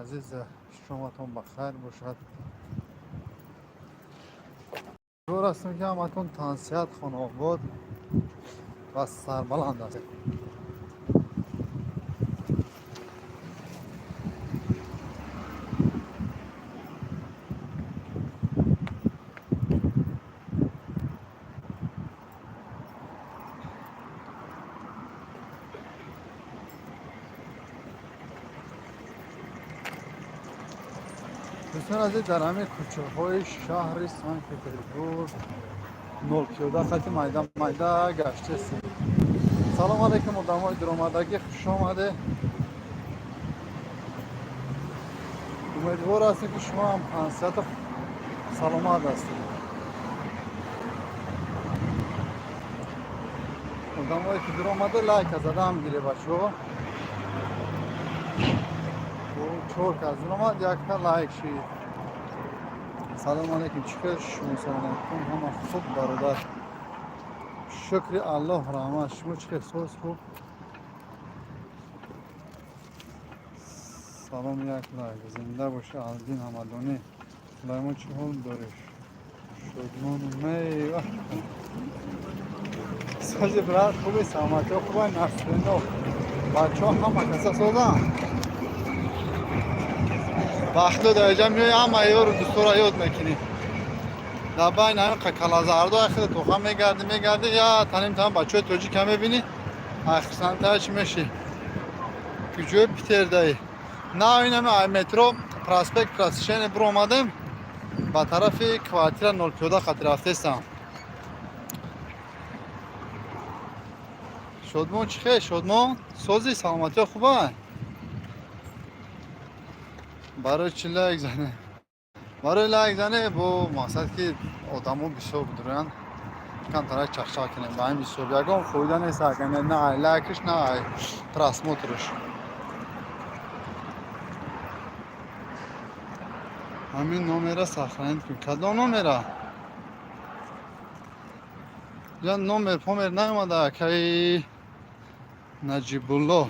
Азиз, шоматон ба хайр бошад. Умедвор ҳастам, ки ҳаматон тансиҳат, хонаобод ва сарбаланд ҳастед. Дӯстон азиз, дар ҳамин кӯчаҳои шаҳри Санкт Петербург нолпиёда хати майда майда гаштесем. Салом алейкум, одамои дуромадагӣ, хуш омаде. Умедвор ҳастем, ки шумо ҳам тансиҳату саломат ҳастед. Одамое ки дуромада, лайка задаам гире, бачаҳо. Чор кас дуромад, якта лайк шид. Салом алейкум, чӣ хел шумо? Салом алейкум, ҳама хуб, бародар, шукри Аллоҳ, раҳмат. Шумо чӣ хел, соз, хуб? Салом, як лайк. Зинда боши, Алдин Ҳамадонӣ. Сулаймон, чӣ ҳол дориш? Шодмону мева сози, брат, хуби, саломатиҳо хуба? Насрино, бачаҳо, ҳама каса созанд. Вақто дар иҷа меои, ҳама ёру дӯстора ёд мекунӣ. Дар байни ҳамин калазардо ахири тоха мегардӣ, мегардӣ, я таним там бачаҳои тоҷика мебинӣ, ахирсантара чӣ мешӣ? Куҷои Питердаи? На, инами метро проспект Просвещения биромадем, ба тарафи квартира нолпиёда хати рафтестам. Шодмон, чӣ хел, Шодмон? Сози, саломатиҳо хуба? Барои чӣ лайк зане? Барои лайк зане бо мақсад, ки одамо бисёр будуранд, камтарак чахчах кунем. Ба ҳамин ҳисоб ягон фоида нест, агар на ай лайкаш, на ай просмотраш. Ҳамин номера сохранить кун. Кадом номера? Я номер помер наомада, акаи Наҷибулло.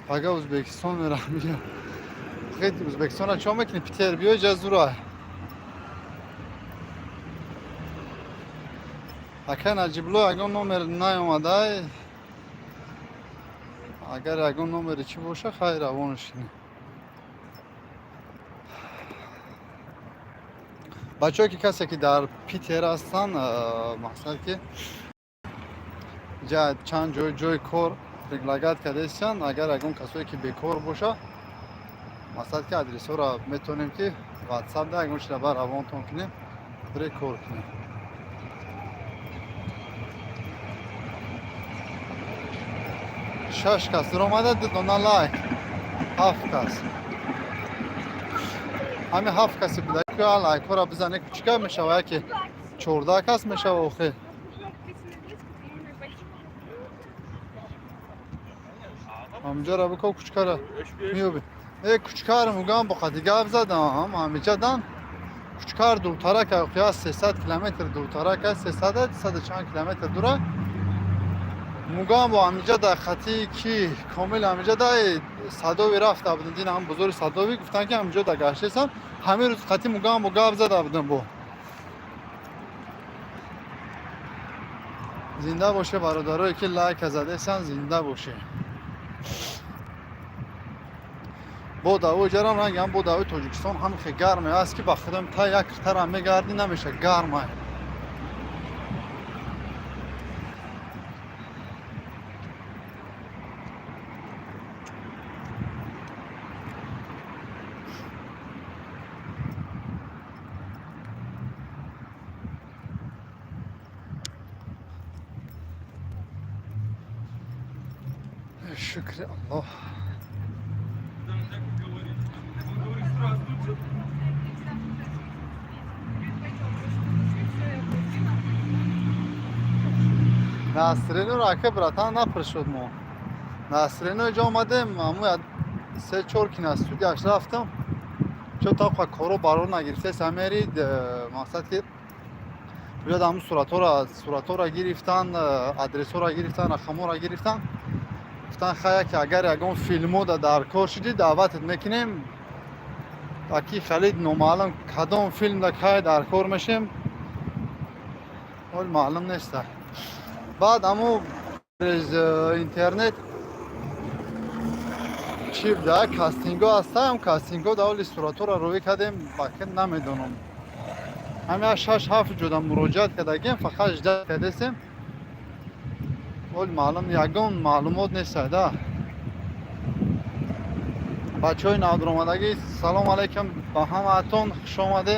Пага Ӯзбекистон мерам. Ӯзбекистонро чо мекунӣ? Питер биё, ҷа зура. Акай Наҷибулло, ягон номер наомада. Агар ягон номери чӣ боша, хайр, равонаш кунем. Бачаҳое ки, касе ки дар Питер ҳастанд, мақсад ки ҷа чанд ҷой ҷои кор предлагать кардастанд. Агар ягон касое ки бекор боша, мақсад ки адресҳоро метавонем ки ватсап да ягон чиза бар равонтон кунем, бире кор кунем. Шаш кас дуромада, ду дона лайк, ҳафт кас. Ҳамин ҳафт касе буда, лайкҳоро бизане, чӣ мешава? Яке 14 кас мешава охир. Ҳаминҷоро бико, кучкара меёби. Э, кучкар мугам бо қади гап задам, ҳамиҷадан кучкар дуртарак, я 300 километр дуртарак аст, 300 саду чанд километр дура. Мугам бо ҳамиҷа дар хати ки комил ҳамиҷа да Садови рафта будем, дин ҳам бозори Садови гуфтанд, ки ҳамиҷо да гаштесам. Ҳамин рӯз хати мугам бо гап зада будем. Бо зинда боше, бародарое ки лайка задесан, зинда боше. Бо давои ҷарам рангам, бо давои Тоҷикистон ҳам хе гарме аст, ки ба худам та як тарам мегардӣ, намеша, гармай. Шукри Аллоҳ. Он говорит, здравствуйте. Насриноро, ака, братан, напуршуд. Мо Насрино иҷо омадем, аму се чор кина студияш рафтам, чо тоқа коро барор нагирифтест. Амери мақсад ки биёд, ҳамун суратҳоро гирифтан, адресҳоро гирифтан, рақамҳоро гирифтан. Гуфтан, хая, ки агар ягон филмода дар кор шудӣ, даъватат мекунем. Аки халид номаълум кадом филмда кай дар кор мешем, ҳол маълум неста. Баъд аму интернет чӣ буда, кастингҳо ҳастам, кастингҳо да оли суратҳоро рӯӣ кардем, баки намедонам. Ҳамин шаш ҳафт ҷода муроҷиат кардагем, фақат ждать кардесем. Ҳол маълум, ягон маълумот неста да. Бачаҳои навдуромадагӣ, салом алайкум ба ҳамаатон, хуш омаде,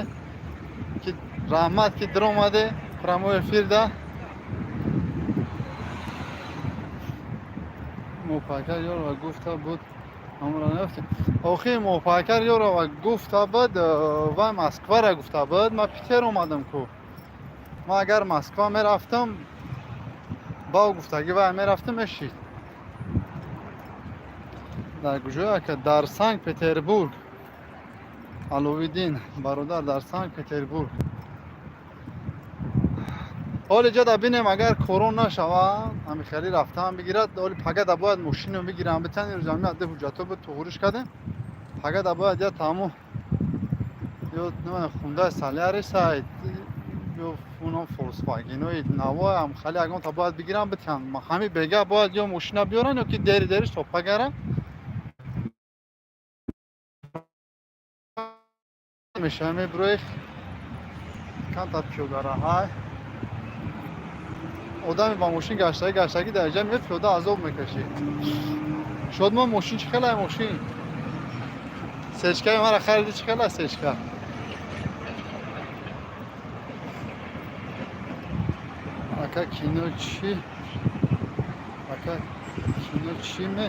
ки раҳмат, ки диромаде прямой эфирда. Мопакар ёрова гуфта буд, ҳамонро наёфтем. Охи Мопакар ёрова гуфта буд, вай Москвара гуфта буд, ман Питер омадам ку. Ман агар Москва мерафтам, ба гуфтагӣ вай мерафтам, мешид. Дар куҷо, ака? Дар Санкт Петербург. Аловиддин бародар, дар Санкт Петербург. Ҳоли ҷода бинем, агар корон нашава, ҳами хеле рафтаам бигирад. Оли пагада бояд мошино бигирам битан, рӯзами адде ҳуҷҷатҳо буд, туғуриш кардем. Пагада бояд я таму ё хундаи Соляриса ё уно Фольксвагенои наво ам хеле ягонта бояд бигирам битан. Ҳами бега бояд ё мошина биёран, ё ки дери дериш то пагара мешава, мебурои камтар пиёдараҳай. Одами ба мошин гаштагӣ гаштагӣ дар ҷа меояд, пиёда азоб мекашӣ. Шодмон, мошин чӣ хелай, мошин? Сечкаи мара хариди, чӣ хела сечка? Ака, кино чӣ? Ака, кино чӣ ме?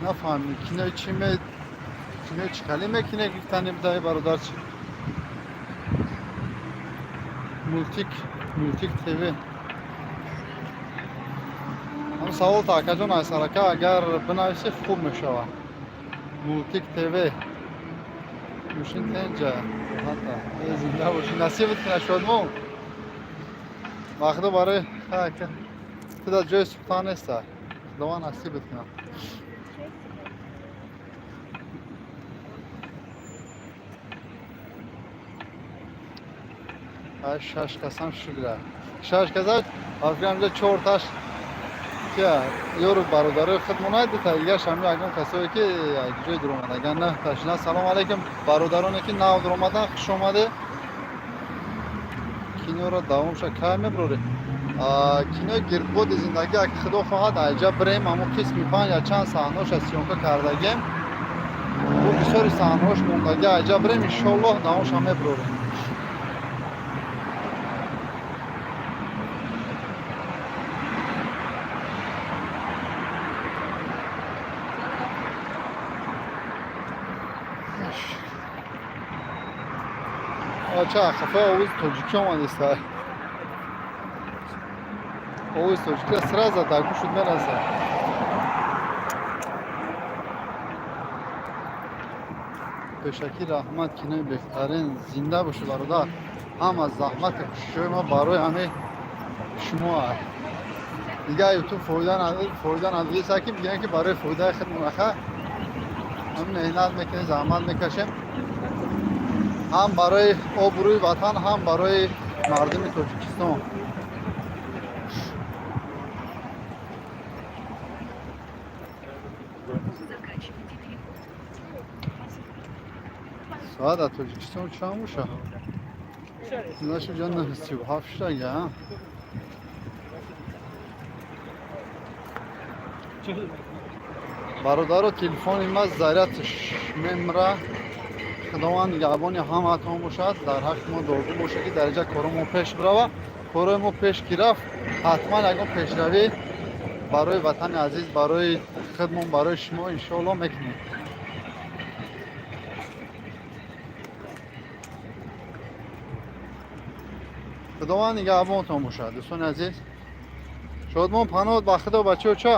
Нафаҳмидем, кинои чӣ ме? Кинои чӣ хеле мекине гуфтани будаи бародар чӣ? Мультик, Мультик ТВ. Ҳам савол та, акаҷон Айсарака, агар бинависӣ, хуб мешавад. Мультик ТВ. Мошин тенҷа. Ҳатта. Зинда бошӣ. Насибат кунад, Шодмон. Вақто барои ака. Ту дар ҷои сухтан неста. Худованд насибат кунад. Шаш касам шукра. Шаш каса, афган чорташ кия ёру бародарои худмон, дута дигарш ҳами ягон касое ки ҷои дуромадаган, на ташина. Салом алейкум, бародароне ки нав дуромадан, хуш омаде. Киноро давомша кай мебурорӣ? Кинои Гирдбоди зиндагӣ, аки худо хоҳад, айҷа бирем, ҳамо қисми панҷ, чанд саҳнаоша съёмка кардагем, бу бисёри саҳнаош мондагӣ, айҷа бирем, иншоаллоҳ, давомша мебурорем. Ча хафа овози тоҷикӣ омадеста, овози тоҷикӣ сразу дар гӯшут мерасад. Пешакӣ раҳмат, кинои беҳтарин, зинда бошӣ, бародар. Ҳама заҳмати кӯшишҳои мо барои ҳамаи шумо аст. Дигар Ютуб фоида надодиста, ки бигӯям, ки барои фоидаи худмон. Аха, ҳам меҳнат мекунем, заҳмат мекашем, ҳам барои обрӯи ватан, ҳам барои мардуми Тоҷикистон. Заканчивайте переход. Соат дар Тоҷикистон чанд боша? Нашу ҷон 37 шудага. Бародаро, телефони ма зарядш мемра. Худованд нигаҳбони ҳамаатон бошад, дар ҳаққи мо дуогӯ бошад, ки дар инҷа кори мо пеш бирава. Корои мо пеш ки рафт, ҳатман ягон пешравӣ барои ватани азиз, барои худмон, барои шумо, иншоалло, мекунем. Худованд нигаҳбонтон бошад, дӯстони азиз. Шодмон, паноҳ ба худо, бачаҳо. Ча.